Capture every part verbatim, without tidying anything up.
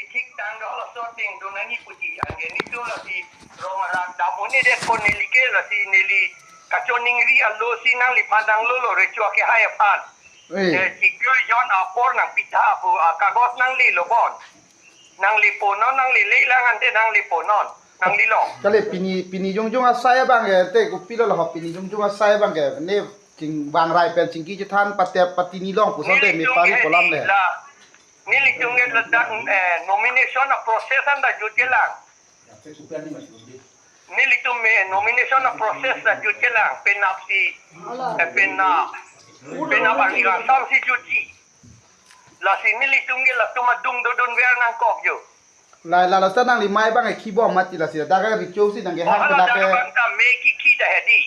Thik tang do laso ateng do nangji puji anke nelitum lasi rong arat dam un-edet pon neli ke lasi neli kachoningri alosi nangliphan nanglo lo recho akehai aphan. Eh. Eh, chiklo jon apor nangpitha pu akagos nanglelo bon. Nanglepo non, nanglele lang ante nanglepo non. Nanglelo. Kali pini, pini jongjong asai abang ke, te kopilo lo pini jongjong asai abang ke, ne chingvang rai pen chingki chethan patep patini long puson te me pari kolam le. Nelitum ke ladak, eh, nomination a-process anta jutjelang. Nelitum me nomination a-process ta jutjelang, penap si, eh, penap, penap arni kangsam si jutji. Lasi nelitum ke latum adung dodun ver nangkok jo. Lai, la, lasi nangli mei abang ke kibom mati lasi, dak ke recho si nangkehang hala dak ke. Dak abang ta mei kikhi ta hedi.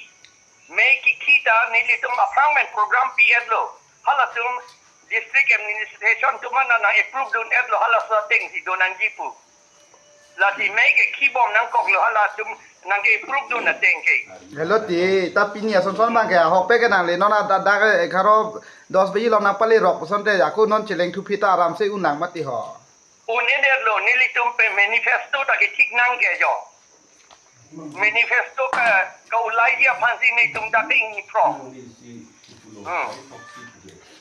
Mei kikhi ta nelitum aphrang pen program pi-etlo. Halatum district administration atum an nang approve dun-etlo halaso ateng si do nangji pu. Lasi mei ke kibom nangkoklo halatum nangke-approve dun ateng ke. Hello ti, ta pini ason son abang ke, ahokpet ke nangli non ada dak ke egharo dos baji along nangpalerok puson te, ako non cheleng thuphi ta aram si un nang mati ho. Un-edetlo, nelitum pen manifesto ta kethik nang ke jo. Manifesto ka, ka-ulaiji aphan si nelitum dak ingni phrong. Hmm.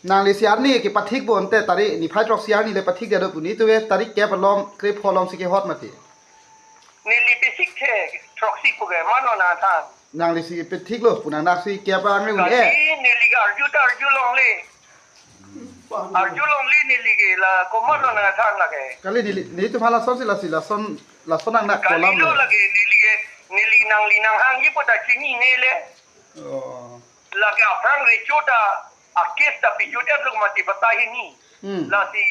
Nangli C R ni kepathik bo ante tarik niphai throksi arni le pathik dia do pu nelitum ke tarik kep along, krepho along si kehot mati. Neli pisik the throksi pu ke mano nangthan. Nangli si pathiklo pu nang dak si kep ang le un-e. Kali neli ke arju ta arju longle. Arju longle neli ke la komat lo nangthan lake. Kali neli, nelitum hala son si lasi lason, lason nang nak kolam kalilo le. Lake neli ke, neli nangli nanghangji pu ta chinine le. Oh. Lake aphrang recho ta a-case ta pijut-etlo mati batai hini. Hmm. Lasi,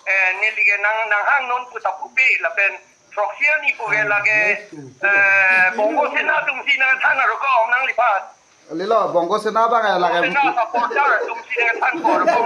eh, neli ke nang, nanghang non pu ta pupe lapen throksi arni pu ke lake, eh, Bongo Sena atum si nangthan aro ko om nangliphan. Lelo, Bongo Sena abang ke lake. Sena supporter atum si nangthan ko aro ko.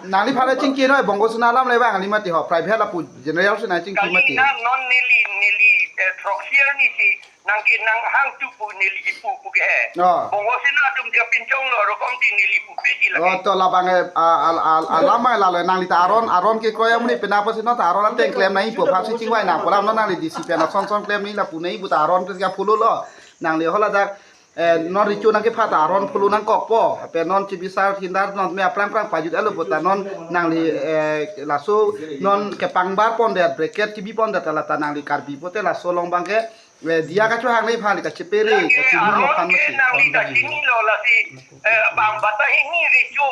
Nangliphan chingki noi, Bongo Sena alam le abang kali mati ho, private lapu general si nangchingki mati. Kali na non neli, neli, eh, throksi arni si nangke nanghang tu pu neli kipu pu ke he. Oh. Bongo Sena atum dia pinchonglo aro ko om ti neli pupe ti lake. Oh, to labang ke, a, a, a, alam ke lalo nangli ta aron, aron kekroi amonit penap pusi non ta aron ateng klem nangji pu aphan si chingvai nang pu alam non nangli D C pen ason son klem nangji lapu nangji pu ta aron pen si ka follow lo. Nangli hala dak, eh, non recho nangkepha ta aron follow nangkokpo. Pen non chibisar thindar non me aphrang phrang pajut-etlo pu ta non nangli, eh, laso non kepangbar pondet, bracket kebi pondet ta la ta nangli Karbi pute laso along abang ke, eh, diya kachohang nangji aphan kachepere, lake kachini aron aphan ke masi. Nangli ta chinilo lasi, eh, bang batai hini recho,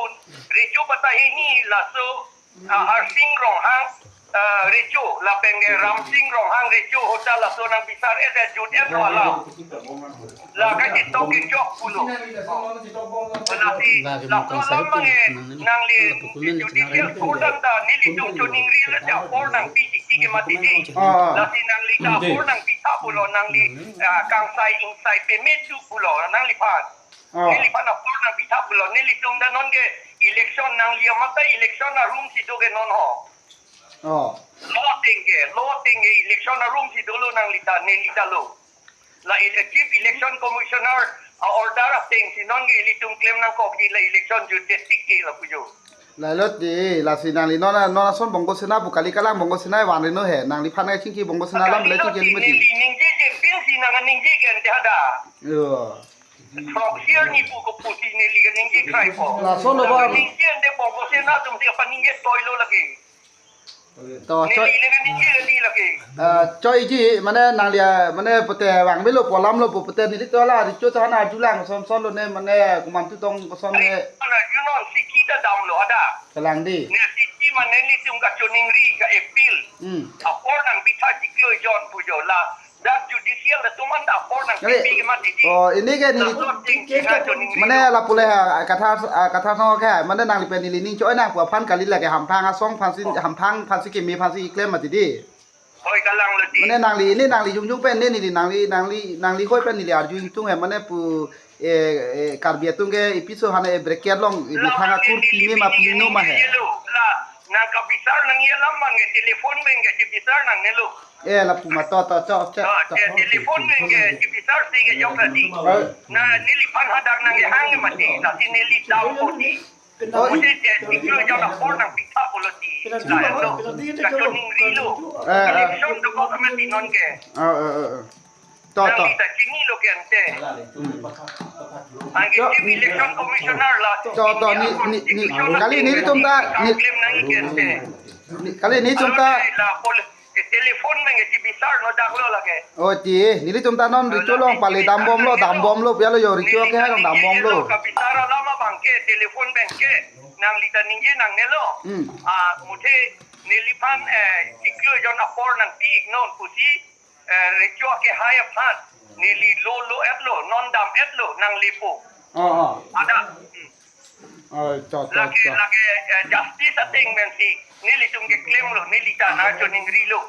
recho batai hini laso, ah, Harsing Ronghang, ah, recho, lapen ke Ramsing Ronghang recho ahut ta laso nangbisar-et, eh, jut-etlo alam. La kachetok kechok pulo. Lasi, lake laso Mukang Sahib alam ke, nang, nangli, lapu kumen judicial chinare court anta nelitum choningri le apor nangpi titi ke mati di. Ah. Lasi nangli ta apor nangpitha pulo nangli, ah, kangsai ingsai peme tu pulo nangliphan. Oh. Neliphan apor nangpitha pulo, nelitum ta non ke election nangli amat ta election arum si do ke non ho. Oh. Law ateng ke, law ateng ke election arum si dolo nangli ta, neli ta lo. La ele-, Chief Election Commissioner a-order ateng si non ke ilitum klem nangkokji la election jutje tik ke lapu jo. Lalo ti, lasi nangli non, non ason Bongo Sena pu kali kalang Bongo Sena vanri no he. Nangliphan ke chingki Bongo Sena alam le chingki lima ti. Neli ningje je pin si nang ningje ke ante hada. Yo. Throksi arni pu kopusi neli ke ningje kraipo. Lason lo bang. Ningje ante Bongo Sena atum si apa ningje toilo lake. To, choi. Neli le ningje neli lake. Ah, choiji, mane nangli, ah, mane pute vangvelo pu alam lo pu pute neli to la recho ta hana arjulang son son lo ne mane komantu tong koson ne. Ana junon siki ta damlo ada. Kalang di. Ne siki mane nelitum kachoningri ka-appeal. Hmm. Apor nangpitha chiklo jon pu jo la. Dak judicial atum anta apor nangpipi ke mati di. Oh, ini ke neli. Laso ting ke kachoningri mane lo. Lapu le ha, kathar, ah, kathar song ke, mane nangli pen neli ning choi nang pu aphan kali lake hamphang asong aphan si, oh, hamphang aphan si keme aphan si keklem mati di. Hoi kalang lo di. Mane nangli, ini nangli jongjong pen ne neli nangli, nangli, nangli hoi pen neli arju ingtung he, mane pu, eh, eh, Karbi atum ke episode hana e bracket along, e methang akur pime ma pime ma he. La, nang kabisar nangji alam abang ke telephone pen ke chibisar nangnelo. Eh, lapu ma to, to, to, to, to. Telephone pen ke chibisar si ke jok la di. Eh. Na neliphan hadak nangkehang ke mati, lasi neli dam po di. Oh, i- Mate, eh, siklo jon apor nangpitha pulo ti. Lahenlo. Kachoningri lo. Eh, eh. Election dokok amat ti non ke. Oh, eh, eh, eh. To, to. Nangli ta chinilo ke ante. Hmm. Anke To. Chief Election Commissioner la. To, to, ni, ni, ni, Constitution kali nelitum ta, ni, claim nangji ke ante. Ni, kali nelitum ta. Alo la pol-, eh, telephone pen ke chibisar no dak lo lake. Oh, ti, nelitum ta non recho along pale dambomlo, dambomlo, pialo yo recho ke hai dambomlo. Kabisar alam abang ke, telephone pen ke, nangli ta ningje nangnelo. Hmm. Ah, mate neliphan, eh, siklo jon apor nangpi-iknon pusi, eh, recho ke hai aphan, neli lo lo-etlo, non dam-etlo, nanglepo. Oh, oh. Ada. Hmm. Oh, to, to, lake, to. Lake, eh, justice ateng pensi, nelitum ke claim lo, neli ta nangchoningri lo.